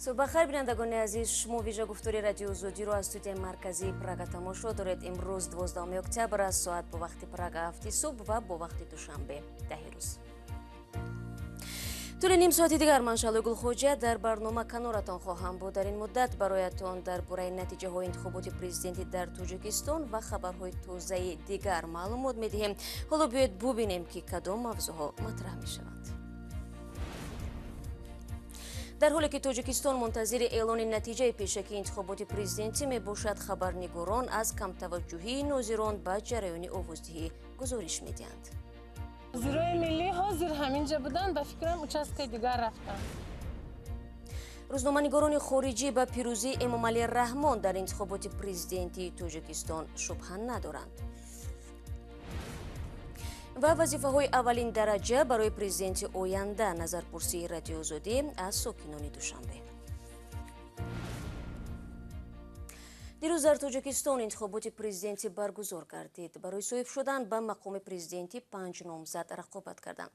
Субҳ бахайр, бинандагони азиз. Шумо вижа гуфтори Радиои Озодиро аз студияи марказии Прага тамошо доред. Имрӯз 12 октябр аст, соат бо вақти Прага 7 субҳ ва бо вақти Душанбе 10 рӯз. Тӯли ним соати дигар ман Шалои Гулхоҷа дар барнома каноратон хоҳам буд. Дар ин муддат бароятон дар бораи натиҷаҳои интихоботи президентӣ дар Тоҷикистон ва хабарҳои тозаи дигар маълумот медиҳем. Ҳоло биёед бубинем, ки кадом мавзӯъҳо матраҳ мешаванд. Дар ҳоле ки Тоҷикистон мунтазири эълони натиҷаи пешакии интихоботи президентӣ мебошад, хабарнигорон аз камтаваҷҷӯҳии нозирон ба ҷараёни овоздиҳӣ гузориш медиҳанд. Нозирои миллӣ ҳозир ҳаминҷа буданд, ба фикрам, участкаи дигар рафтанд. Рӯзноманигорони хориҷӣ ба пирӯзии Эмомалӣ Раҳмон дар интихоботи президентии Тоҷикистон шубҳа надоранд. Ва вазифаҳои аввалин дараҷа барои президенти оянда, назарпурсии Радиои Озодӣ аз сокинони Душанбе. Дирӯз дар Тоҷикистон интихоботи президентӣ баргузор гардид. Барои соҳиб шудан ба мақоми президентӣ 5 номзад рақобат карданд.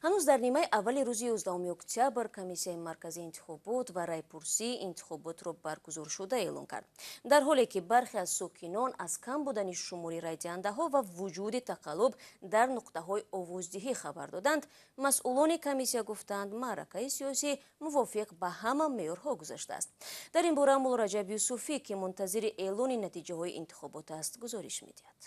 Ҳанӯз дар нимаи аввали рӯзи 11 октябр Комиссияи марказии интихобот ва райпурсӣ интихоботро баргузоршуда эълон кард. Дар ҳоле ки бархе аз сокинон аз кам будани шумори райдиҳандаҳо ва вуҷуди тақаллуб дар нуқтаҳои овоздиҳӣ хабар доданд, масъулони комиссия гуфтанд, маъракаи сиёсӣ мувофиқ ба ҳама меъёрҳо гузаштааст. Дар ин бора Мулло Раҷаб Юсуфӣ, ки мунтазири эълони натиҷаҳои интихобот аст, гузориш медиҳад.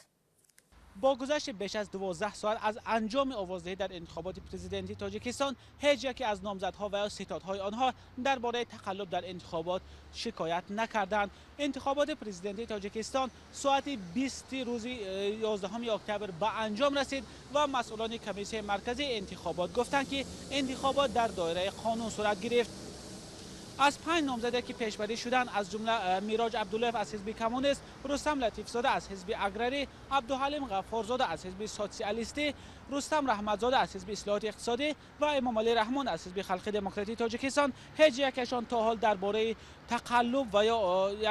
Бо гузашти беш аз 12 соат аз анҷоми овоздиҳӣ дар интихоботи президентии Тоҷикистон, ҳеҷ яке аз номзадҳо ва ё ситодҳои онҳо дар бораи тақаллуб дар интихобот шикоят накарданд. Интихоботи президентии Тоҷикистон соати 20 рӯзи 11 октябр ба анҷом расид ва масъулони Комиссияи марказии интихобот гуфтанд, ки интихобот дар доираи қонун сурат гирифт. Аз 5 номзаде ки пешбарӣ шуданд, аз ҷумла Мироҷ Абдуллоев аз ҳизби коммунист, Рустам Латифзода аз ҳизби аграрӣ, Абдуҳалим Ғаффорзода аз ҳизби социалистӣ, Рустам Раҳматзода аз ҳизби ислоҳоти иқтисодӣ ва Эмомалӣ Раҳмон аз ҳизби Халқи Демократии Тоҷикистон, ҳеҷ якешон то ҳол дар бораи тақаллуб ва ё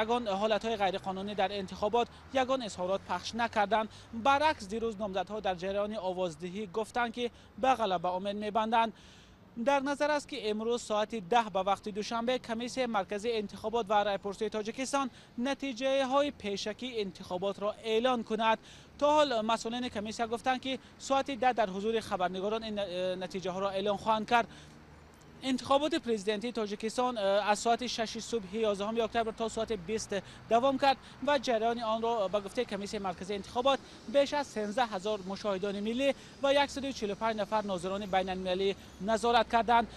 ягон ҳолатҳои ғайриқонунӣ дар интихобот ягон изҳорот пахш накарданд. Баръакс, дирӯз номзадҳо дар ҷараёни овоздиҳӣ гуфтанд, ки ба ғалаба умед мебанданд. Дар назар аст, ки имрӯз соати 10 ба вақти Душанбе Комиссияи марказии интихобот ва райпурсии Тоҷикистон натиҷаҳои пешакии интихоботро эълон кунад. То ҳол масъулини комиссия гуфтанд, ки соати 10 дар ҳузури хабарнигорон ин натиҷаҳоро эълон хоҳанд кард. Интихоботи президентии Тоҷикистон аз соати 6 субҳи 11 октябр то соати 20 давом кард ва ҷараёни онро ба гуфтаи Комиссияи марказии интихобот беш аз 13 ҳазор мушоҳидони миллӣ ва 145 нафар нозирони байналмилалӣ назорат карданд.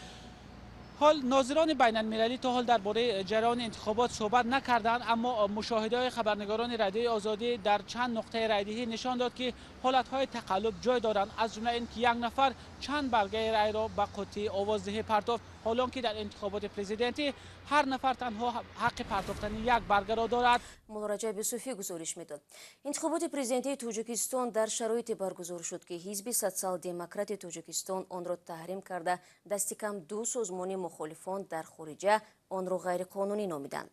Ҳол нозирони байналмилалӣ то ҳол дар бораи ҷараёни интихобот суҳбат накарданд, аммо мушоҳидаҳои хабарнигорони Радиои Озодӣ дар чанд нуқтаи райдиҳӣ нишон дод, ки ҳолатҳои тақаллуб ҷой доранд, аз ҷумла ин ки як нафар чанд баргаи райро ба қуттии овоздиҳӣ партофт, ҳолон ки дар интихоботи президентӣ ҳар нафар танҳо ҳаққи партофтани як баргаро дорад. Мулло Раҷаб Юсуфӣ гузориш медод. Интихоботи президентии Тоҷикистон дар шароите баргузор шуд, ки ҳизби Социал-демократи Тоҷикистон онро таҳрим карда, дасти кам 2 созмони мухолифон дар хориҷа онро ғайриқонунӣ номиданд.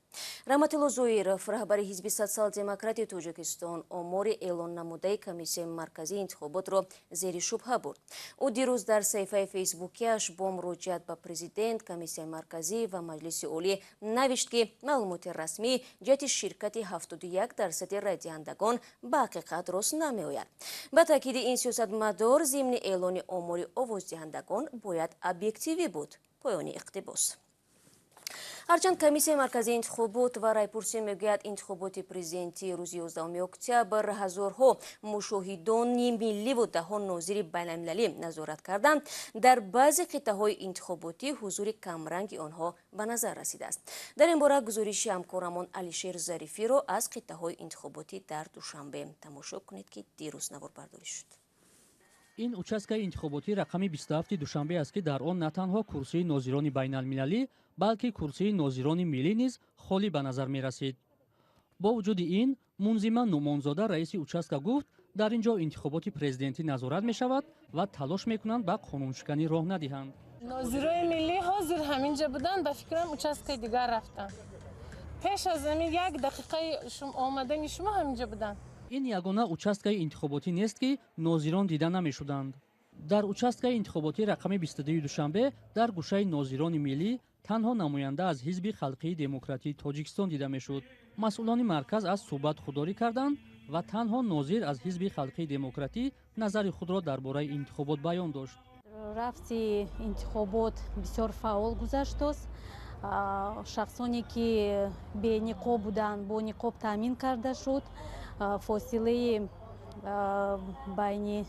Раҳматулло Зоиров, раҳбари ҳизби Социал-демократи Тоҷикистон, омори эълон намудаи Комиссияи марказии интихоботро зери шубҳа бурд. Ӯ дирӯз дар саҳифаи фейсбукиаш бо муроҷиат ба президент, Комиссияи марказӣ ва Маҷлиси олӣ навишт, ки маълумоти расмӣ ҷиҳати ширкати 71% райдиҳандагон ба ҳақиқат рост намеояд. Ба таъкиди ин сиёсатмадор, зимни эълони омори овоздиҳандагон бояд объективӣ буд. Поёни иқтибос. Ҳарчанд Комиссияи марказии интихобот ва райпурсӣ мегӯяд, интихоботи президентии рӯзи 11 октябр ҳазорҳо мушоҳидони милливу даҳҳо нозири байналмилалӣ назорат карданд, дар баъзе қитъаҳои интихоботӣ ҳузури камранги онҳо ба назар расидааст. Дар ин бора гузориши ҳамкорамон Алишер Зарифиро аз қитъаҳои интихоботӣ дар Душанбе тамошо кунед, ки дирӯз наворбардорӣ шуд. Ин участкаи интихоботӣ рақами 27 Душанбе аст, ки дар он на танҳо курсии нозирони байналмилалӣ, балки курсии нозирони миллӣ низ холӣ ба назар мерасид. Бо вуҷуди ин, Мунзима Нумонзода, раиси участка, гуфт, дар ин ҷо интихоботи президентӣ назорат мешавад ва талош мекунанд ба қонуншиканӣ роҳ надиҳанд. Нозирои миллӣ ҳозир ҳаминҷа буданд, ба фикрам, участкаи дигар рафтанд. Пеш аз ҳамин як дақиқаи омадани шумо ҳаминҷа буданд. Ин ягона участкаи интихоботӣ нест, ки нозирон дида намешуданд. Дар участкаи интихоботӣ рақами 22 Душанбе дар гӯшаи нозирони миллӣ танҳо намоянда аз Ҳизби Халқии Демократии Тоҷикистон дида мешуд. Масъулони марказ аз суҳбат худдорӣ карданд ва танҳо нозир аз Ҳизби Халқии Демократӣ назари худро дар бораи интихобот баён дошт. Рафти интихобот бисёр фаъол гузаштааст. Шахсоне ки бениқоб буданд, бо ниқоб таъмин карда шуд. Фосилаи байни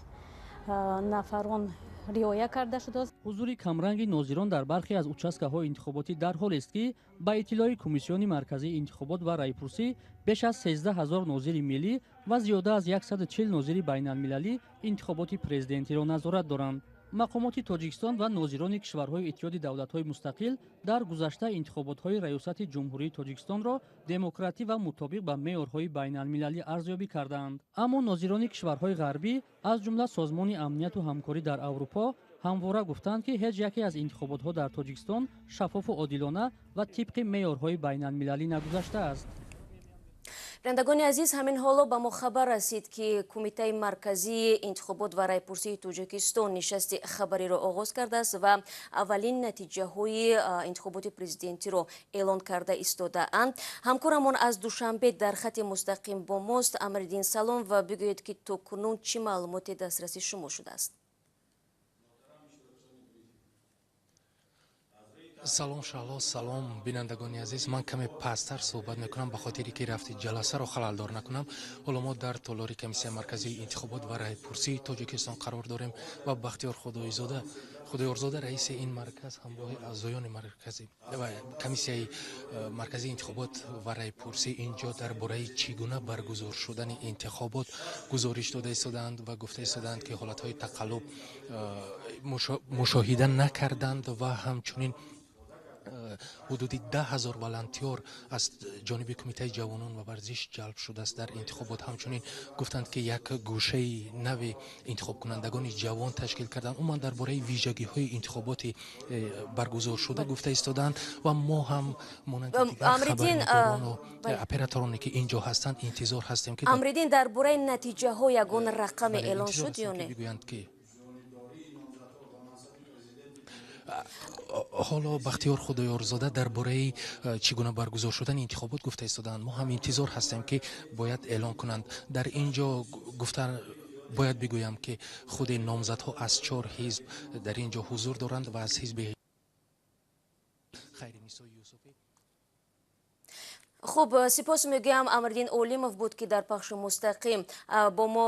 нафарон риоя карда шудааст. Ҳузури камранги нозирон дар бархе аз участкаҳои интихоботӣ дар ҳолест, ки ба иттилои Комиссиони марказии интихобот ва раъйпурсӣ беш аз 13 ҳазор нозири миллӣ ва зиёда аз 140 нозири байналмилалӣ интихоботи президентиро назорат доранд. Мақомоти Тоҷикистон ва нозирони кишварҳои Иттиҳоди давлатҳои мустақил дар гузашта интихоботҳои Раёсати Ҷумҳурии Тоҷикистонро демократӣ ва мутобиқ ба меъёрҳои байналмилалӣ арзёбӣ кардаанд. Аммо нозирони кишварҳои ғарбӣ, аз ҷумла Созмони амнияту ҳамкорӣ дар Аврупо, ҳамвора гуфтанд, ки ҳеҷ яке аз интихоботҳо дар Тоҷикистон шаффофу одилона ва тибқи меъёрҳои байналмилалӣ нагузаштааст. Бинандагони азиз, ҳамин ҳоло ба мо хабар расид, ки Кумитаи марказии интихобот ва райпурсии Тоҷикистон нишасти хабариро оғоз кардааст ва аввалин натиҷаҳои интихоботи президентиро эълон карда истодаанд. Ҳамкорамон аз Душанбе дар хати мустақим бо мост. Амриддин, салом, ва бигӯед, ки то кунун чӣ маълумоте дастраси шумо шудааст? Салом Шаҳло, салом бинандагони азиз. Ман каме пасттар суҳбат мекунам, ба хотире ки рафти ҷаласаро халалдор накунам. Ҳоло мо дар толори Комиссияи марказии интихобот ва раъйпурсии Тоҷикистон қарор дорем ва Бахтиёр Худоёрзода, раиси ин марказ, ҳамроҳи аъзоёни маркази ва Комиссияи марказии интихобот ва раъйпурсӣ инҷо дар бораи чӣ гуна баргузор шудани интихобот гузориш дода истодаанд ва гуфта истодаанд, ки ҳолатҳои тақаллуб мушоҳида накарданд ва ҳамчунин ҳудуди 10 000 волонтёр аз ҷониби Кумитаи ҷавонон ва варзиш ҷалб шудааст дар интихобот. Ҳамчунин гуфтанд, ки як гӯшаи нави интихобкунандагони ҷавон ташкил карданд. Умуман дар бораи вижагиҳои интихоботи баргузоршуда гуфта истодаанд ва мо ҳам монанди дигар хабарнигорону оператороне, ки инҷо ҳастанд, интизор ҳастем, ки Амриддин, дар бораи натиҷаҳо ягон рақаме эълон шуд ё не? Бигӯянд, ки ҳоло Бахтиёр Худоёрзода дар бораи чӣ гуна баргузор шудани интихобот гуфта истодаанд. Мо ҳам интизор ҳастем, ки бояд эълон кунанд. Дар ин ҷо гуфта бояд бигӯям, ки худи номзадҳо аз чор ҳизб дар ин ҷо ҳузур доранд ва аз ҳизби Хайринисо Юсуфӣ. Хуб, сипос мегӯям. Амриддин Олимов буд, ки дар пахши мустақим бо мо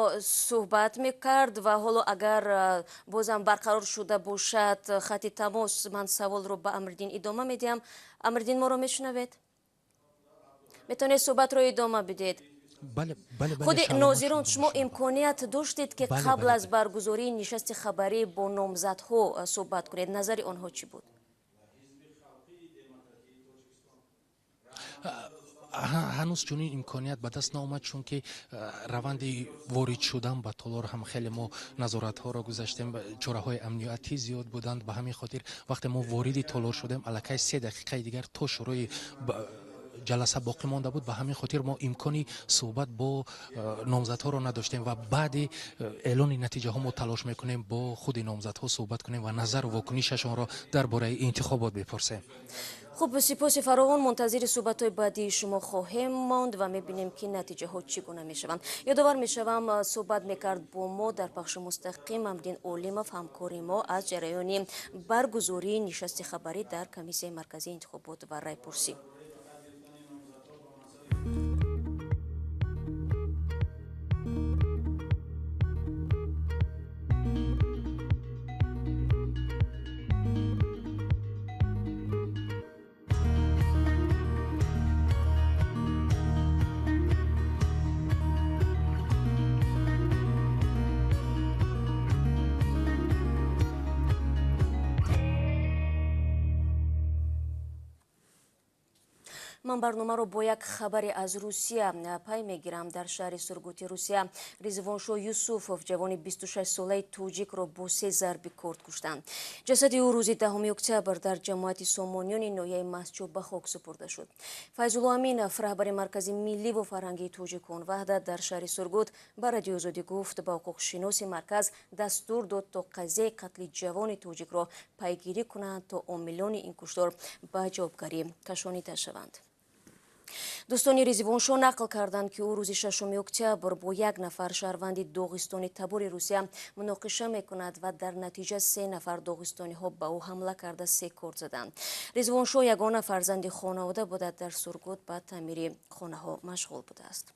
суҳбат мекард. Ва ҳоло, агар бозам барқарор шуда бошад хати тамос, ман саволро ба Амриддин идома медиҳам. Амриддин, моро мешунавед? Метавонед суҳбатро идома бидиҳед. Худи нозирон, шумо имконият доштед, ки қабл аз баргузории нишасти хабарӣ бо номзадҳо суҳбат кунед. Назари онҳо чӣ буд? Ҳанӯз чунин имконият ба даст наомад, чунки раванди ворид шудан ба толор ҳам хеле мо назоратҳоро гузаштем, чораҳои амниятӣ зиёд буданд. Ба ҳамин хотир вақте мо вориди толор шудем, аллакай 3 дақиқаи дигар то шурӯи ҷаласа боқӣ монда буд. Ба ҳамин хотир мо имкони суҳбат бо номзадҳоро надоштем ва баъди эълони натиҷаҳо мо талош мекунем бо худи номзадҳо суҳбат кунем ва назару вокунишашонро дар бораи интихобот бипурсем. Хуб, сипоси фаровон. Мунтазири суҳбатҳои баъдии шумо хоҳем монд ва мебинем, ки натиҷаҳо чӣ гуна мешаванд. Ёдовар мешавам, суҳбат мекард бо мо дар пахши мустақим Амриддин Олимов, ҳамкори мо, аз ҷараёни баргузории нишасти хабарӣ дар Комиссияи марказии интихобот ва райпурсӣ. Ман барномаро бо як хабаре аз Русия пай мегирам. Дар шаҳри Сургути Русия Ризвоншо Юсуфов, ҷавони 26-солаи тоҷикро бо се зарби корд куштанд. Ҷасади ӯ рӯзи 10 октябр дар ҷамоати Сомониёни ноҳияи Мастчоҳ ба хок супурда шуд. Файзулло Аминов, раҳбари Маркази милливу фарҳангии тоҷикон Ваҳдат дар шаҳри Сургут, ба Радиои Озодӣ гуфт, ба ҳуқуқшиноси марказ дастур дод, то қазияи қатли ҷавони тоҷикро пайгирӣ кунанд, то омилони ин куштор ба ҷавобгарӣ кашонида шаванд. Дӯстони Ризвоншо нақл карданд, ки ӯ рӯзи 6 октябр бо як нафар шаҳрванди Доғистони табори Русия муноқиша мекунад ва дар натиҷа се нафар доғистониҳо ба ӯ ҳамла карда, се корд заданд. Ризвоншо ягона фарзанди хонавода буда, дар Сургут ба таъмири хонаҳо машғул будааст.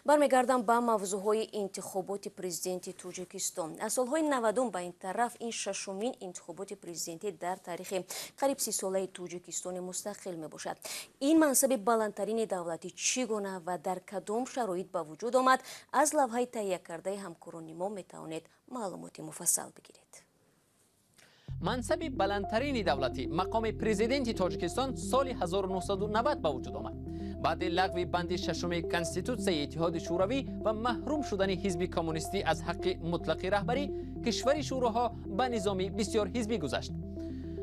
Бармегардам ба мавзӯъҳои интихоботи президенти Тоҷикистон. Аз солҳои 90 ба ин тараф ин шашумин интихоботи президентӣ дар таърихи қариб 30-солаи Тоҷикистони мустақил мебошад. Ин мансаби баландтарини давлатӣ чӣ гуна ва дар кадом шароит ба вуҷуд омад, аз лавҳаи таҳиякардаи ҳамкорони мо метавонед маълумоти муфассал бигиред. Мансаби баландтарини давлатӣ, мақоми президенти Тоҷикистон, соли 1990 ба вуҷуд омад. Баъди лағви банди шашуми Конститутсияи Иттиҳоди Шӯравӣ ва маҳрум шудани ҳизби коммунистӣ аз ҳаққи мутлақи раҳбарӣ, кишвари шӯроҳо ба низоми бисёрҳизбӣ гузашт.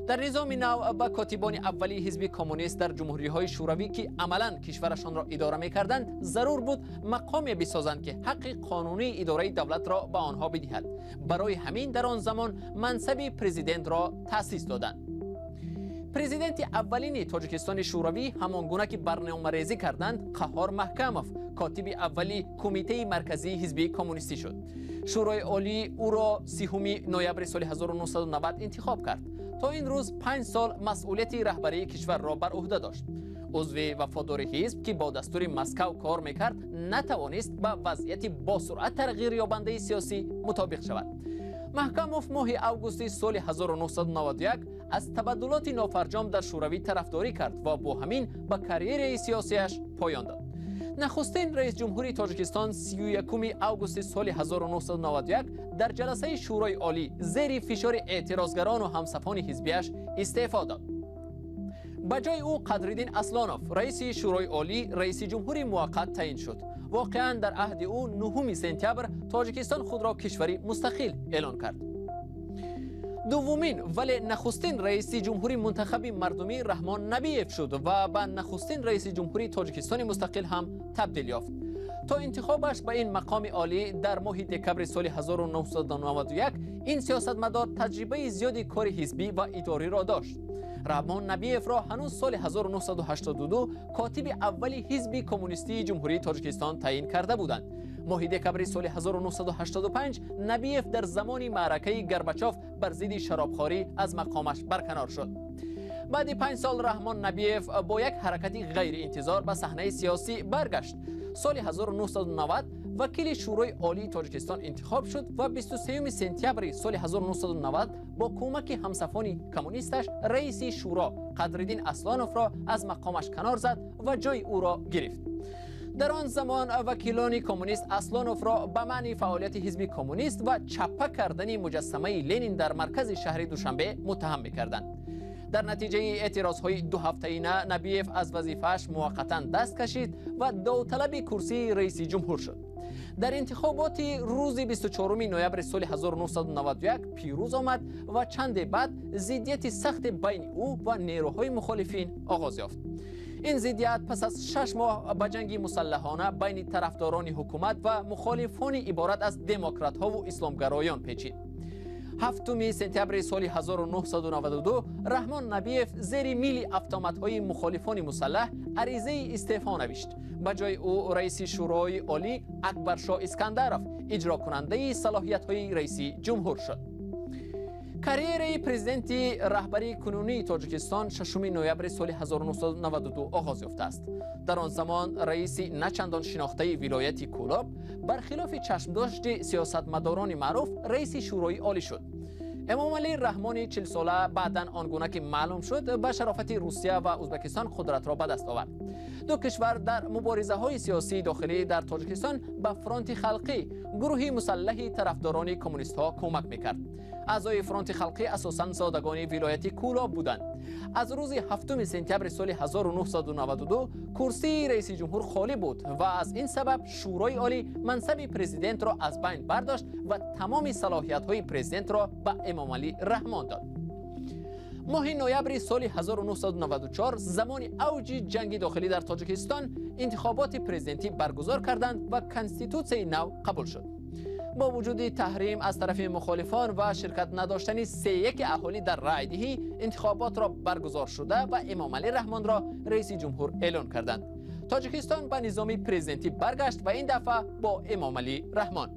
Дар низоми нав ба котибони аввалии ҳизби коммунист дар ҷумҳуриҳои шӯравӣ, ки амалан кишварашонро идора мекарданд, зарур буд мақоме бисозанд, ки ҳаққи қонунии идораи давлатро ба онҳо бидиҳад. Барои ҳамин дар он замон мансаби президентро таъсис доданд. Президенти аввалини Тоҷикистони Шӯравӣ, ҳамон гуна ки барномарезӣ карданд, Қаҳҳор Маҳкамов, котиби аввали Кумитаи Марказии Ҳизби Коммунистӣ шуд. Шӯрои Олӣ ӯро 30 ноябри соли 1990 интихоб кард. То ин рӯз 5 сол масъулияти раҳбарии кишварро бар ӯҳда дошт. Узви вафодори ҳизб, ки бо дастури Москав кор мекард, натавонист ба вазъияти босуръат тағйирёбандаи сиёсӣ мутобиқ шавад. Маҳкамов моҳи августи соли 1991 аз табаддулоти нофарҷом дар Шӯравӣ тарафдорӣ кард ва бо ҳамин ба карьераи сиёсиаш поён дод. Нахустин раисҷумҳури Тоҷикистон 31 августи соли 1991 дар ҷаласаи Шӯрои Олӣ зери фишори эътирозгарону ҳамсафони ҳизбиаш истеъфо дод. Ба ҷои ӯ Қадриддин Аслонов, раиси Шӯрои Олӣ, раиси ҷумҳури муваққат таъин шуд. Воқеан, дар аҳди ӯ 9 сентябр Тоҷикистон худро кишвари мустақил эълон кард. Дуввумин, вале нахустин раиси ҷумҳури мунтахаби мардумӣ Раҳмон Набиев шуд ва ба нахустин раиси ҷумҳури Тоҷикистони мустақил ҳам табдил ёфт. То интихобаш ба ин мақоми олӣ дар моҳи декабри соли 1991 ин сиёсатмадор таҷрибаи зиёди кори ҳизбӣ ва идориро дошт. Раҳмон Набиевро ҳанӯз соли 1982 котиби аввали Ҳизби Коммунистии Ҷумҳурии Тоҷикистон таъин карда буданд. Моҳи декабри соли 1985 Набиев дар замони маъракаи Горбачов бар зидди шаробхорӣ аз мақомаш барканор шуд. Баъди 5 сол Раҳмон Набиев бо як ҳаракати ғайриинтизор ба саҳнаи сиёсӣ баргашт. Соли 1990 вакили Шӯрои Олии Тоҷикистон интихоб шуд ва 23 сентябри соли 1990 бо кӯмаки ҳамсафони коммунисташ раиси шӯро Қадриддин Аслоновро аз мақомаш канор зад ва ҷои ӯро гирифт. Дар он замон вакилони коммунист Аслоновро ба манъи фаъолияти ҳизби коммунист ва чаппа кардани муҷассамаи Ленин дар маркази шаҳри Душанбе муттаҳам мекарданд. Дар натиҷаи эътирозҳои дуҳафтаина Набиев аз вазифааш муваққатан даст кашид ва довталаби курсии раиси ҷумҳур шуд. Дар интихоботи рӯзи 24 ноябри соли 1991 пирӯз омад ва чанде баъд зиддияти сахте байни ӯ ва нерӯҳои мухолифин оғоз ёфт. Ин зиддият пас аз 6 моҳ ба ҷанги мусаллаҳона байни тарафдорони ҳукумат ва мухолифони иборат аз демократҳову исломгароён печид. 7 сентябри соли 1992 Раҳмон Набиев зери мили автоматҳои мухолифони мусаллаҳ аризаи истеъфо навишт. Ба ҷои ӯ раиси Шӯрои Олӣ Акбаршоҳ Искандаров иҷрокунандаи салоҳиятҳои раиси ҷумҳур шуд. Карьераи президенти раҳбарии кунунии Тоҷикистон 6 ноябри соли 1992 оғоз ёфтааст. Дар он замон раиси начандон шинохтаи вилояти Кӯлоб бархилофи чашмдошти сиёсатмадорони маъруф раиси Шӯрои Олӣ шуд. Эмомалӣ Раҳмони 40-сола баъдан, он гуна ки маълум шуд, ба шарофати Русия ва Ӯзбекистон қудратро ба даст овард. Ду кишвар дар муборизаҳои сиёсии дохилӣ дар Тоҷикистон ба Фронти халқӣ, гурӯҳи мусаллаҳи тарафдорони коммунистҳо, кӯмак мекард. Аъзои фронти халқӣ асосан зодагони вилояти Кӯлоб буданд. Аз рӯзи 7 сентябри соли 1992 курсии раиси ҷумҳур холӣ буд ва аз ин сабаб Шӯрои Олӣ мансаби президентро аз байн бардошт ва тамоми салоҳиятҳои президентро ба Эмомалӣ Раҳмон дод. Моҳи ноябри соли 1994, замони авҷи ҷанги дохилӣ дар Тоҷикистон, интихоботи президентӣ баргузор карданд ва конститутсияи нав қабул шуд. Бо вуҷуди таҳрим аз тарафи мухолифон ва ширкат надоштани сеяки аҳолӣ дар раъйдиҳӣ, интихоботро баргузор шуда ва Эмомалӣ Раҳмонро раиси ҷумҳур эълон карданд. Тоҷикистон ба низоми президентӣ баргашт ва ин дафъа бо Эмомалӣ Раҳмон.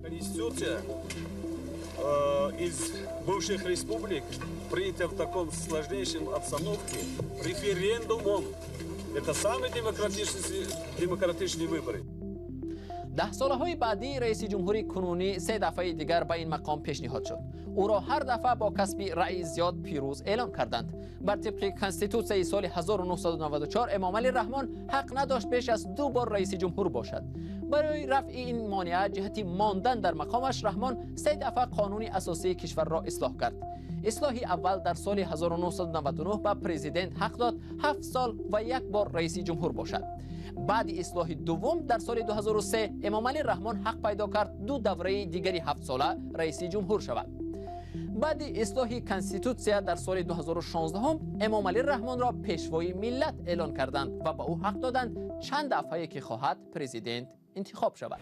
Конституция из бывших республик принята в таком сложнейшем обстановке референдумом. Это самые демократичные выборы. Даҳсолаҳои баъдӣ раиси ҷумҳури кунунӣ се дафъаи дигар ба ин мақом пешниҳод шуд. Ӯро ҳар дафъа бо касби раъи зиёд пирӯз эълон карданд. Бар тибқи конститутсияи соли 1994 Эмомалӣ Раҳмон ҳақ надошт беш аз ду бор раиси ҷумҳур бошад. Барои рафъи ин монеа ҷиҳати мондан дар мақомаш Раҳмон се дафъа қонуни асосии кишварро ислоҳ кард. Ислоҳи аввал дар соли 1999 ба президент ҳақ дод 7 сол ва як бор раиси ҷумҳур бошад. Баъди ислоҳи дуввум дар соли 2003 Эмомалӣ Раҳмон ҳақ пайдо кард ду давраи дигари ҳафтсола раиси ҷумҳур шавад. Баъди ислоҳи конститутсия дар соли 2016 Эмомалӣ Раҳмонро пешвои миллат эълон карданд ва ба ӯ ҳақ доданд чанд дафъае ки хоҳад президент интихоб шавад.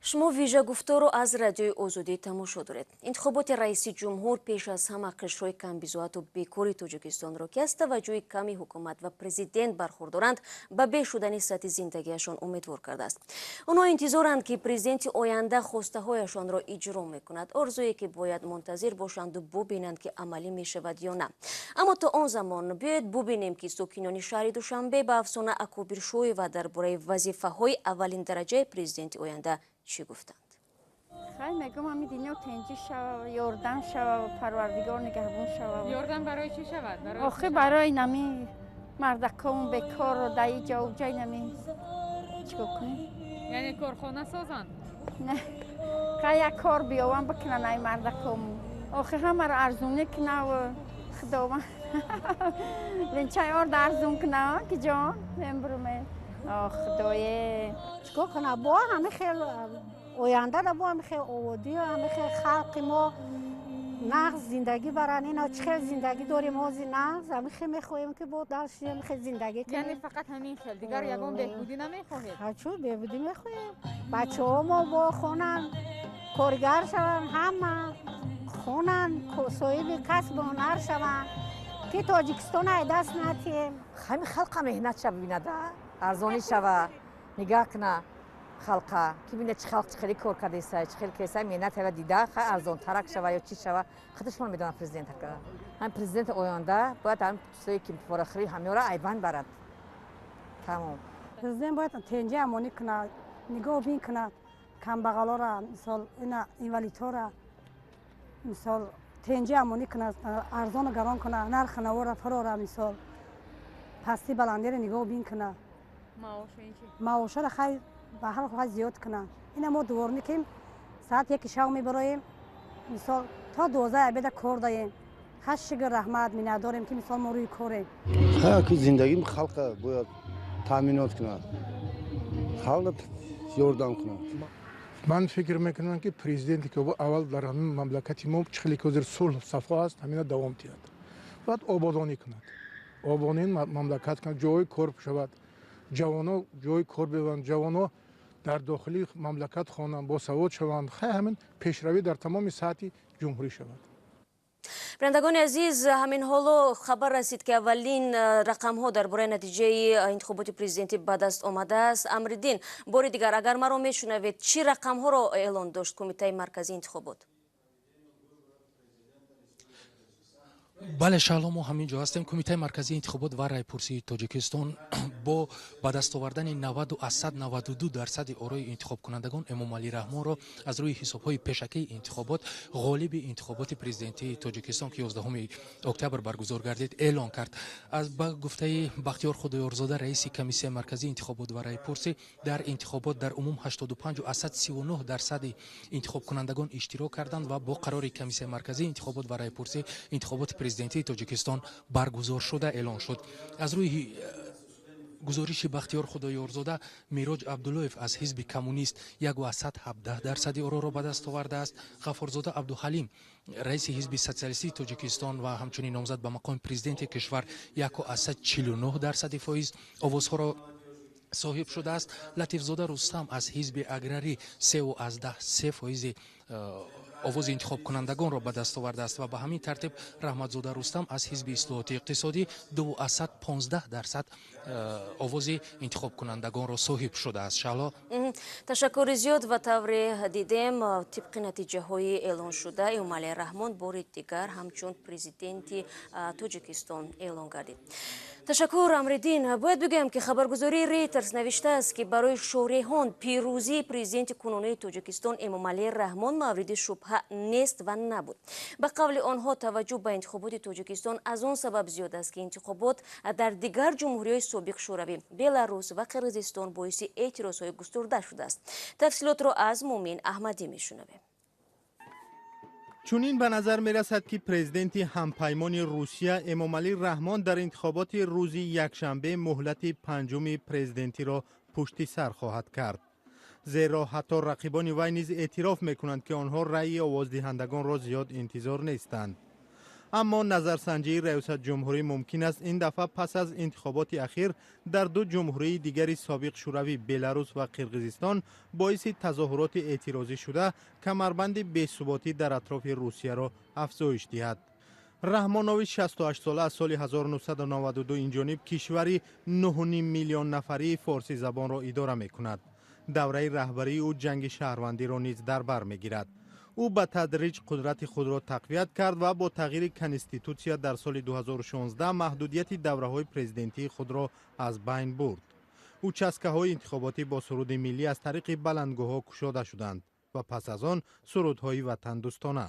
Шумо вижагуфторро аз Радиои Озодӣ тамошо доред. Интихоботи раиси ҷумҳур пеш аз ҳама қишрҳои камбизоату бекори Тоҷикистонро, ки аз таваҷҷӯҳи ками ҳукумат ва президент бархурдоранд, ба беҳ шудани сатҳи зиндагиашон умедвор кардааст. Онҳо интизоранд, ки президенти оянда хостаҳояшонро иҷро мекунад, орзуе ки бояд мунтазир бошанду бубинанд, ки амалӣ мешавад ё на. Аммо то он замон биёед бубинем, ки сокинони шаҳри Душанбе ба Афсона Акобиршоева дар бораи вазифаҳои аввалин дараҷаи президенти оянда чӣ гуфтанд. Хай, мегӯм, ҳами дунё тенҷӣ шава, ёрдам шава, Парвардигор нигаҳбон шава. Ёрдам барои чӣ шавад? Охи, барои нами мардаком бекорро дар иҷо уҷай нами чикор кунем? Яъне корхона созанд? Не, хай, як кор биёвам бикунан ай мардакому. Охи, ҳамаро арзунӣ кунав, Худованд ленчай орда арзун кунав, ки ҷон эмбруме. Худое, чикор кунад? Бо ҳами хел оянда да, бо ҳами хел оводӣ, ҳами хел халқи мо нағз зиндагӣ баранд. Ина чӣ хел зиндагӣ дорем ҳозир, нағз, ҳами хел мехоҳем, ки бо дальше ҳами хел зиндагӣ кунем. Яъне фақат ҳамин хел, дигар ягон беҳбудӣ намехоҳед? Чун беҳбудӣ мехоҳем, бачаҳо мо бо хонанд, коргар шаванд, ҳама хонанд, соҳиби касбу ҳунар шаванд, ки Тоҷикистон ай даст натиҳем. Ҳами халқа меҳнат ша бибинада, арзонӣ шава, нигаҳ куна халқа, ки бина чӣ халқ чӣ хеле кор кардеса, чӣ хеле кеса, меҳнат ҳава дида, хай арзонтарак шава ё чӣ шава, худашон медонад. Президент ҳам, президенти оянда бояд ҳам чизое ки порахӯрӣ ҳамёра айбанд барад, тамом. Президент бояд тенҷи амонӣ кунад, нигоҳ бин кунад камбағалора, мисол ина инвалидҳора, мисол тенҷи амонӣ кунад, арзону гарон кунад, нархи навора фарора, мисол пастӣ баландиро нигоҳ бин кунад. Маошаро хай ба ҳар ҳол зиёд кунанд. Ина мо дворникем, соат 1 шав мебароем, мисол то 12 обеда кор даем. Хаш шукр, раҳмат, миннатдорем, ки мисол мо рӯи корем. Ки зиндагим халқа бояд таъминот кунад, халқа ёрдам кунад. Ман фикр мекунам, ки президенте ки аввал дар ҳамин мамлакати мо чӣ хеле ки ҳозир сулҳ сафо аст, ҳамина давом диҳад, бояд ободонӣ кунад, ободонии мамлакат кунад, ҷои кор шавад, ҷавоно ҷои кор биванд, ҷавоно дар дохили мамлакат хонанд, босавод шаванд, хай ҳамин пешравӣ дар тамоми сатҳи ҷумҳурӣ шавад. Бинандагони азиз, ҳамин ҳоло хабар расид, ки аввалин рақамҳо дар бораи натиҷаи интихоботи президентӣ ба даст омадааст. Амриддин, бори дигар, агар маро мешунавед, чӣ рақамҳоро эълон дошт Кумитаи марказии интихобот? Бале, Шаҳло, мо ҳамин ҷо ҳастем. Кумитаи марказии интихобот ва райпурсии Тоҷикистон бо ба даст овардани 90,92% орои интихобкунандагон Эмомалӣ Раҳмонро аз рӯи ҳисобҳои пешакии интихобот ғолиби интихоботи президентии Тоҷикистон, ки 11 октябр баргузор гардид, эълон кард. Аз ба гуфтаи Бахтиёр Худоёрзода, раиси Комиссияи марказии интихобот ва райпурсӣ, дар интихобот дар умум 85,39% интихобкунандагон иштирок карданд ва бо қарори Комиссияи марказии интихобот ва райпурсӣ интихоботи президентии Тоҷикистон баргузор шуда эълон шуд. Аз рӯи гузориши Бахтиёр Худоёрзода, Мироҷ Абдуллоев аз ҳизби коммунист 1,17% ороро ба даст овардааст. Ғаффорзода Абдуҳалим, раиси ҳизби социалистии Тоҷикистон ва ҳамчунин номзад ба мақоми президенти кишвар, 1,49% фоиз овозҳоро соҳиб шудааст. Латифзода Рустам аз ҳизби аграрӣ 3,3% овози интихобкунандагонро ба даст овардааст ва ба ҳамин тартиб Раҳматзода Рустам аз ҳизби ислоҳоти иқтисодӣ 2,15% овози интихобкунандагонро соҳиб шудааст. Шаҳло. Ташаккури зиёд. Ва тавре дидем, тибқи натиҷаҳои эълоншуда, Эмомалӣ Раҳмон бори дигар ҳамчун президенти Тоҷикистон эълон гардид. Ташаккур, Амриддин. Бояд бигӯям, ки хабаргузории Рейтерс навиштааст, ки барои шореҳон пирӯзии президенти кунунии Тоҷикистон Эмомалӣ Раҳмон мавриди шубҳа нест ва набуд. Ба қавли онҳо, таваҷҷӯҳ ба интихоботи Тоҷикистон аз он сабаб зиёд аст, ки интихобот дар дигар ҷумҳуриҳои собиқ Шӯравӣ, Беларус ва Қирғизистон боиси эътирозҳои густурда шудааст. Тафсилотро аз Мумин Аҳмадӣ мешунавем. Чунин ба назар мерасад, ки президенти ҳампаймони Русия Эмомалӣ Раҳмон дар интихоботи рӯзи якшанбе муҳлати панҷуми президентиро пушти сар хоҳад кард. Зеро ҳатто рақибони вай низ эътироф мекунанд, ки онҳо раъи овоздиҳандагонро зиёд интизор нестанд. Аммо назарсанҷии раёсатҷумҳурӣ мумкин аст ин дафъа пас аз интихоботи ахир дар ду ҷумҳурии дигари собиқ Шӯравӣ, Беларус ва Қирғизистон, боиси тазоҳуроти эътирозӣ шуда, камарбанди бесуботӣ дар атрофи Русияро афзоиш диҳад. Раҳмонови 68сола аз соли 1992 инҷониб кишвари 9,5 миллион нафарии форсизабонро идора мекунад. Давраи раҳбарии ӯ ҷанги шаҳрвандиро низ дар бар мегирад. Ӯ ба тадриҷ қудрати худро тақвият кард ва бо тағйири конститутсия дар соли 2016 маҳдудияти давраҳои президентии худро аз байн бурд. Участкаҳои интихоботӣ бо суруди миллӣ аз тариқи баландгоҳҳо кушода шуданд ва пас аз он сурудҳои ватандӯстона.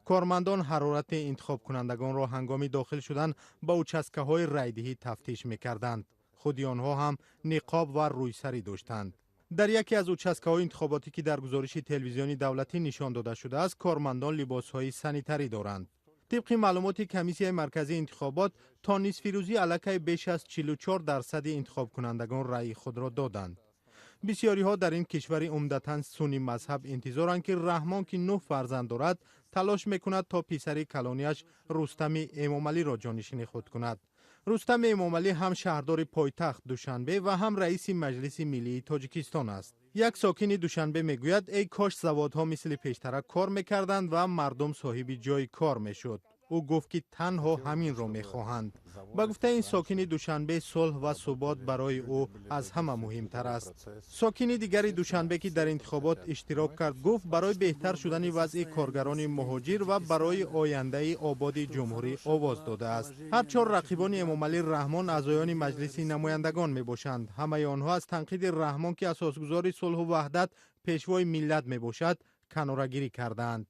Кормандон ҳарорати интихобкунандагонро ҳангоми дохил шудан ба участкаҳои райдиҳӣ тафтиш мекарданд. Худи онҳо ҳам ниқоб ва рӯйсарӣ доштанд. Дар яке аз участкаҳои интихоботӣ, ки дар гузориши телевизиони давлатӣ нишон дода шудааст, кормандон либосҳои санитарӣ доранд. Тибқи маълумоти Комиссияи марказии интихобот, то нисфирӯзӣ аллакай беш аз 44% интихобкунандагон раъи худро доданд. Бисёриҳо дар ин кишвари умдатан суннӣ мазҳаб интизоранд, ки Раҳмон, ки нӯҳ фарзанд дорад, талош мекунад то писари калонияш Рустами Эмомалиро ҷонишини худ кунад. Рустами Эмомалӣ ҳам шаҳрдори пойтахт Душанбе ва ҳам раиси Маҷлиси миллии Тоҷикистон аст. Як сокини Душанбе мегӯяд, эй кош заводҳо мисли пештара кор мекарданд ва мардум соҳиби ҷои кор мешуд. Ӯ гуфт, ки танҳо ҳаминро мехоҳанд. Ба гуфтаи ин сокини Душанбе, сулҳ ва субот барои ӯ аз ҳама муҳимтар аст. Сокини дигари Душанбе, ки дар интихобот иштирок кард, гуфт, барои беҳтар шудани вазъи коргарони муҳоҷир ва барои ояндаи ободи ҷумҳурӣ овоз додааст. Ҳар чор рақибони Эмомалӣ Раҳмон аъзоёни Маҷлиси намояндагон мебошанд. Ҳамаи онҳо аз танқиди Раҳмон, ки асосгузори сулҳу ваҳдат, пешвои миллат мебошад, канорагирӣ кардаанд.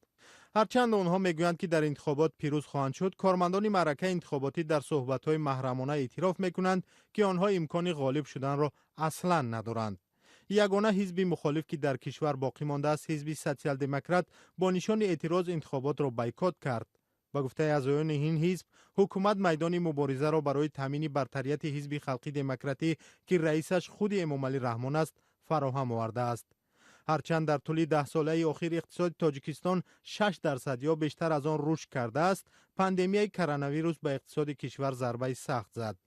Ҳарчанд онҳо мегӯянд, ки дар интихобот пирӯз хоҳанд шуд, кормандони маъракаи интихоботӣ дар суҳбатҳои маҳрамона эътироф мекунанд, ки онҳо имкони ғолиб шуданро аслан надоранд. Ягона ҳизби мухолиф, ки дар кишвар боқӣ мондааст, ҳизби социал-демократ, бо нишони эътироз интихоботро бойкот кард. Ба гуфтаи аъзоёни ин ҳизб, ҳукумат майдони муборизаро барои таъмини бартарияти ҳизби халқи демократӣ, ки раисаш худи Эмомалӣ Раҳмон аст, фароҳам овардааст. Ҳарчанд дар тӯли даҳсолаи охир иқтисоди Тоҷикистон 6% ё бештар аз он рушд кардааст, пандемияи коронавирус ба иқтисоди кишвар зарбаи сахт зад.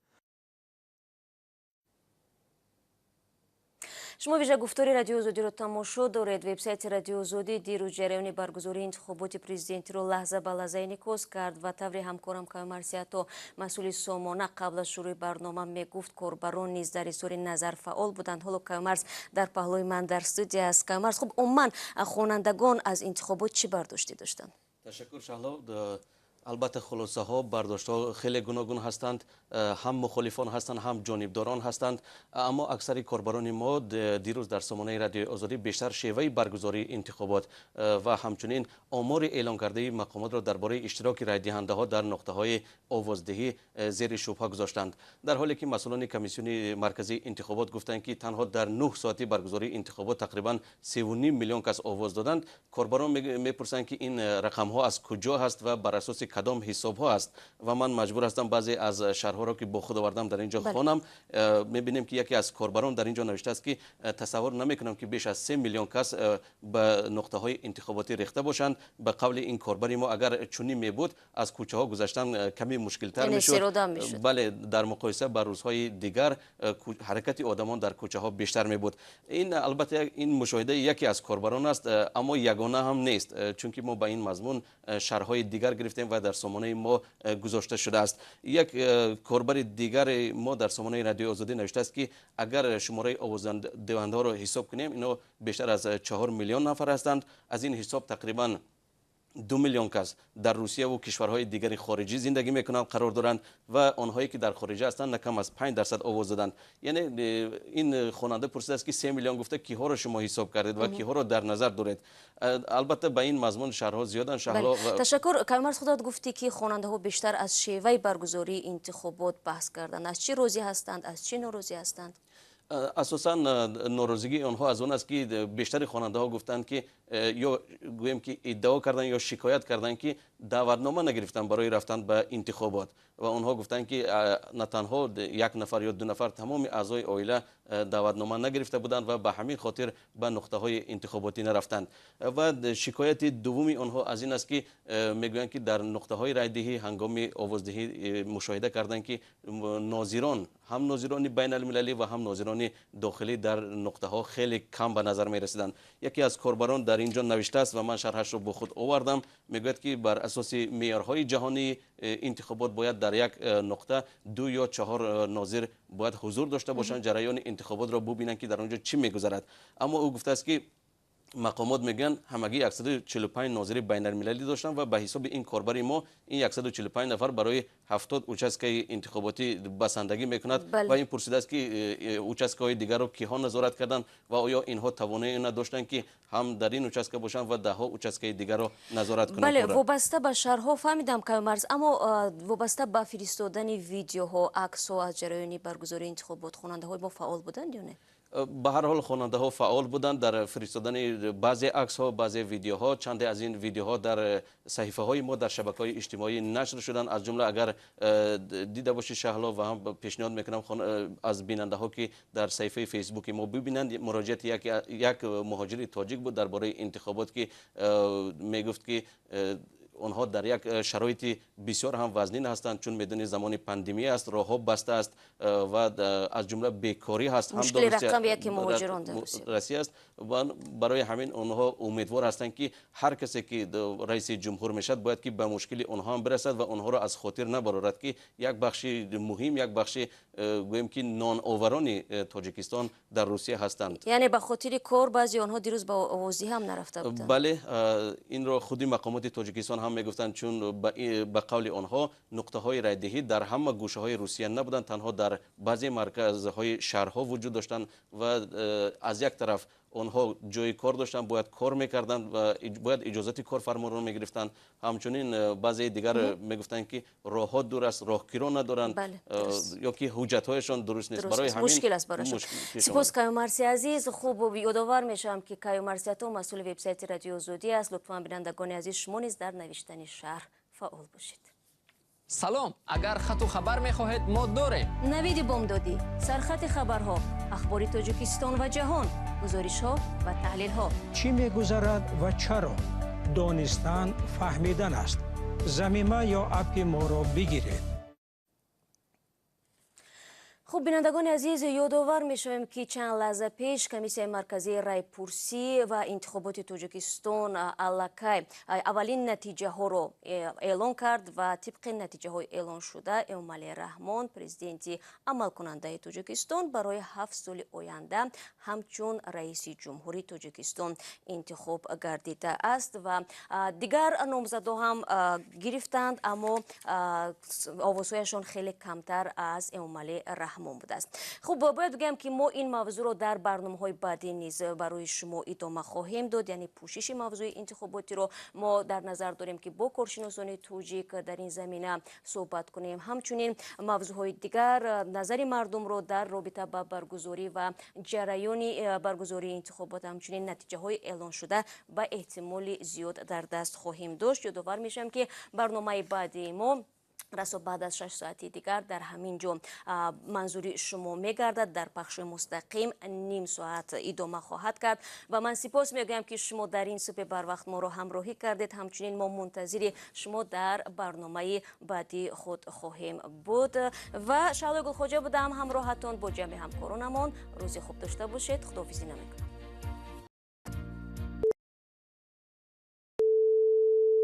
Шумо вижагуфтори Радиои Озодиро тамошо доред. Вебсайти Радиои Озодӣ дирӯз ҷараёни баргузории интихоботи президентиро лаҳза ба лаҳза инъикос кард ва тавре ҳамкорам Каюмарс Ято, масъули сомона, қабл аз шурӯи барнома мегуфт, корбарон низ дар изҳори назар фаъол буданд. Ҳоло Каюмарс дар паҳлӯи ман дар студия аст. Каюмарс, хуб, умуман хонандагон аз интихобот чӣ бардоштӣ доштанд? Ташаккур, Шаҳло. Албатта, хулосаҳо, бардоштҳо хеле гуногун ҳастанд, ҳам мухолифон ҳастанд, ҳам ҷонибдорон ҳастанд, аммо аксари корбарони мо дирӯз дар сомонаи Радиои Озодӣ бештар шеваи баргузории интихобот ва ҳамчунин омори эълон кардаи мақомотро дар бораи иштироки райдиҳандаҳо дар нуқтаҳои овоздиҳӣ зери шубҳа гузоштанд. Дар ҳоле ки масъулони Комиссиони марказии интихобот гуфтанд, ки танҳо дар 9 соати баргузории интихобот тақрибан 3,5 миллион кас овоз доданд, корбарон мепурсанд, ки ин рақамҳо аз куҷо ҳаст ва бар асоси кадом ҳисобҳо аст. Ва ман маҷбур ҳастам баъзе аз шарҳҳоро, ки бо худ овардам, дар ин ҷо хонам. Мебинем, ки яке аз корбарон дар ин ҷо навиштааст, ки тасаввур намекунам, ки беш аз 3 миллион кас ба нуқтаҳои интихоботӣ рехта бошанд. Ба қавли ин корбари мо, агар чунин мебуд, аз кӯчаҳо гузаштан каме мушкилтар мешуд. Бале, дар муқоиса ба рӯзҳои дигар ҳаракати одамон дар кӯчаҳо бештар мебуд. Ин албатта ин мушоҳидаи яке аз корбарон аст, аммо ягона ҳам нест, чунки мо ба ин мазмун шарҳҳои дигар гирифтем ва дар сомонаи мо гузошта шудааст. Як корбари дигари мо дар сомонаи Радиои Озодӣ навиштааст, ки агар шумораи овоздиҳандаҳоро ҳисоб кунем, ино бештар аз 4 миллион нафар ҳастанд. Аз ин ҳисоб тақрибан 2 миллион кас дар Русия ва кишварҳои дигари хориҷӣ зиндагӣ мекунанд, қарор доранд, ва онҳое ки дар хориҷа ҳастанд, на кам аз 5% овоз доданд. Яъне ин хонанда пурсидааст, ки 3 миллион гуфта, киҳоро шумо ҳисоб кардед ва киҳоро дар назар доред. Албатта, ба ин мазмун шарҳҳо зиёданд. Шаҳло. Ташаккур. Каюмарс, худат гуфтӣ, ки хонандаҳо бештар аз шеваи баргузории интихобот баҳс карданд. Аз чӣ розӣ ҳастанд, аз чӣ норозӣ ҳастанд? Асосан норозигии онҳо аз он аст, ки бештари хонандаҳо гуфтанд, ки ё гӯем ки иддао карданд ё шикоят карданд, ки даъватнома нагирифтанд барои рафтан ба интихобот. Ва онҳо гуфтанд, ки на танҳо як нафар ё ду нафар, тамоми аъзои оила даъватнома нагирифта буданд ва ба ҳамин хотир ба нуқтаҳои интихоботӣ нарафтанд. Ва шикояти дуввуми онҳо аз ин аст, ки мегӯянд, ки дар нуқтаҳои райдиҳӣ ҳангоми овоздиҳӣ мушоҳида карданд, ки нозирон, ҳам нозирони байналмилалӣ ва ҳам нозирони дохилӣ, дар нуқтаҳо хеле кам ба назар мерасиданд. Яке аз корбарон дар ин ҷо навиштааст ва ман шарҳашро бо худ овардам, мегӯяд, ки бар асоси меъёрҳои ҷаҳонии интихобот бояд дар як нуқта ду ё чаҳор нозир бояд ҳузур дошта бошанд, ҷараёни интихоботро бубинанд, ки дар он ҷо чӣ мегузарад. Аммо ӯ гуфтааст, ки мақомот мегӯянд, ҳамагӣ 145 нозири байналмилалӣ доштанд ва ба ҳисоби ин корбари мо ин 145 нафар барои 70 участкаи интихоботӣ басандагӣ мекунад. Ва ин пурсидааст, ки участкаҳои дигарро киҳо назорат карданд ва оё инҳо тавоноӣ надоштанд, ки ҳам дар ин участка бошанд ва даҳҳо участкаи дигарро назорат кунанд. Бале, вобаста ба шарҳҳо фаҳмидам, Каюмарз, аммо вобаста ба фиристодани видеоҳо, аксҳо аз ҷараёни баргузории интихобот хонандаҳои мо фаъол буданд ё не? Ба ҳар ҳол, хонандаҳо фаъол буданд дар фиристодани баъзе аксҳо, баъзе видеоҳо. Чанде аз ин видеоҳо дар саҳифаҳои мо дар шабакаҳои иҷтимоӣ нашр шуданд. Аз ҷумла, агар дида бошӣ, Шаҳло, ва ҳам пешниҳод мекунам аз бинандаҳо, ки дар саҳифаи Фейсбуки мо бибинанд, муроҷиати як муҳоҷири тоҷик буд дар бораи интихобот, ки мегуфт, ки онҳо дар як шароити бисёр ҳам вазнин ҳастанд, чун медонӣ, замони пандемия аст, роҳҳо баста аст ва аз ҷумла бекорӣ ҳаст. Россия аст. Ва барои ҳамин онҳо умедвор ҳастанд, ки ҳар касе ки раиси ҷумҳур мешавад, бояд ки ба мушкили онҳо ҳам бирасад ва онҳоро аз хотир набарорад, ки як бахши муҳим, як бахши гӯем ки ноноварони Тоҷикистон дар Русия ҳастанд. Яъне ба хотири кор баъзе онҳо дирӯз ба овоздиҳӣ ҳам нарафта буданд. Бале, инро худи мақомоти Тоҷикистон ҳам мегуфтанд, чун ба қавли онҳо нуқтаҳои райдиҳӣ дар ҳама гӯшаҳои Русия набуданд, танҳо дар баъзе марказҳои шаҳрҳо вуҷуд доштанд. Ва аз як тараф онҳо ҷои кор доштанд, бояд кор мекарданд ва бояд иҷозати корфарморо мегирифтанд. Ҳамчунин баъзеи дигар мегуфтанд, ки роҳҳо дур аст, роҳкиро надоранд ё ки ҳуҷҷатҳояшон дуруст нест. Барои ҳамин мушкил аст барошон. Сипос, Каюмарси азиз. Хуб, ёдовар мешавам, ки Каюмарси Ато масъули вебсайти Радиои Озодӣ аст. Лутфан, бинандагони азиз, шумо низ дар навиштани шарҳ фаъол бошед. Салом, агар хату хабар мехоҳед, мо дорем. Навиди бомдодӣ, сархати хабарҳо, ахбори Тоҷикистон ва ҷаҳон, гузоришҳо ва таҳлилҳо. Чӣ мегузарад ва чаро? Донистан фаҳмидан аст. Замима ё аппи моро бигиред. Хуб, бинандагони азиз, ёдовар мешавем, ки чанд лаҳза пеш Комиссияи марказии райпурсӣ ва интихоботи Тоҷикистон аллакай аввалин натиҷаҳоро эълон кард ва тибқи натиҷаҳои эълоншуда Эмомалӣ Раҳмон, президенти амалкунандаи Тоҷикистон, барои 7 соли оянда ҳамчун раиси ҷумҳурии Тоҷикистон интихоб гардидааст ва дигар номзадҳо ҳам гирифтанд, аммо овозҳояшон хеле камтар аз Эмомалӣ Раҳмон будааст. Хуб, бояд бигӯям, ки мо ин мавзӯъро дар барномаҳои баъдӣ низ барои шумо идома хоҳем дод, яъне пӯшиши мавзӯи интихоботиро мо дар назар дорем, ки бо коршиносони тоҷик дар ин замина суҳбат кунем. Ҳамчунин мавзӯъҳои дигар, назари мардумро дар робита ба баргузорӣ ва ҷараёни баргузории интихобот, ҳамчунин натиҷаҳои эълоншуда ба эҳтимоли зиёд дар даст хоҳем дошт. Ёдовар мешавам, ки барномаи баъдии мо расо баъд аз 6 соати дигар дар ҳамин ҷо манзури шумо мегардад, дар пахши мустақим ним соат идома хоҳад кард. Ва ман сипос мегӯям, ки шумо дар ин субҳи барвақт моро ҳамроҳӣ кардед. Ҳамчунин мо мунтазири шумо дар барномаи баъдии худ хоҳем буд ва Шаҳлои Гулхоҷа будам ҳамроҳатон бо ҷамъи ҳамкоронамон. Рӯзи хуб дошта бошед, худоҳофизӣ намекунам.